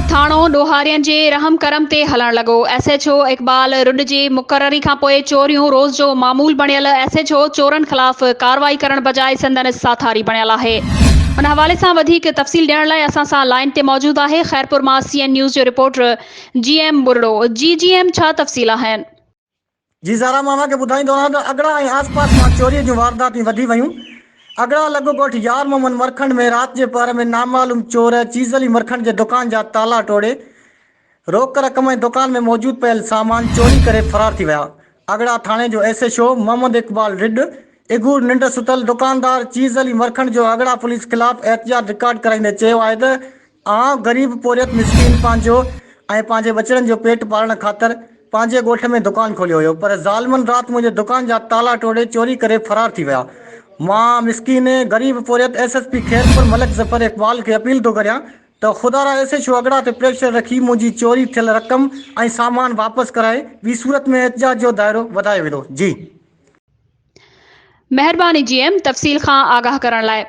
ٿاڻو ڏوهارين جي رحم ڪرم تي هلڻ لڳو، ايس ايڇ او اقبال رڏ جي مقرري کانپوء چوريون روز جو معمول بڻيل، ايس ايڇ او چورن خلاف ڪارروائي ڪرڻ بجاء سندن ساٿاري بڻيل آهي. ان حوالي سان وڌيڪ تفصيل ڏيڻ لاء اسان سان لائين تي موجود آهي خيرپور مان سي اين نيوز جو رپورٽر جي ايم ٻرڙو. جي جي ايم ڇا تفصيل آهن؟ جي زهرا مان اوهان کي ٻڌائيندو رهان ته اڳڙا ۽ آس پاس مان چوري جون وارداتون وڌي ويون. اڳڙا لڳ ڳوٺ يار محمد مرکنڊ ۾ رات جي پهر ۾ نامعلوم چور چيز علي مرکنڊ جي دڪان جا تالا ٽوڙي روڪ رقم ۽ دڪان ۾ موجود پيل سامان چوري ڪري فرار ٿي ويا. اڳڙا ٿاڻي جو S H O Muhammad Iqbal Rar اگهور ننڊ ستل دڪاندار چيز علي مرکنڊ جو اڳڙا پوليس خلاف احتجاج رڪارڊ ڪرائيندي چيو آهي ته آئون غريب پورهيت مسڪين پنهنجو ۽ پنهنجي ٻچڙن جو پيٽ پالڻ خاطر پنهنجي ڳوٺ ۾ دڪان کوليو هيو پر ظالمن رات منهنجي دڪان جا تالا ٽوڙي چوري ڪري فرار ٿي ويا مان مسڪين غريب پورهيت S S P Khairpur Malik Zafar Iqbal کي اپيل ٿو ڪريان ته خدارا ايس ايڇ او اڳڙا تي پريشر رکي منهنجي چوري ٿيل رقم ۽ سامان واپس ڪرائي ٻي صورت ۾ احتجاج جو دائرو وڌايو ويندو جي. مهرباني جي ايم تفصيل کان آگاهه ڪرڻ لاء.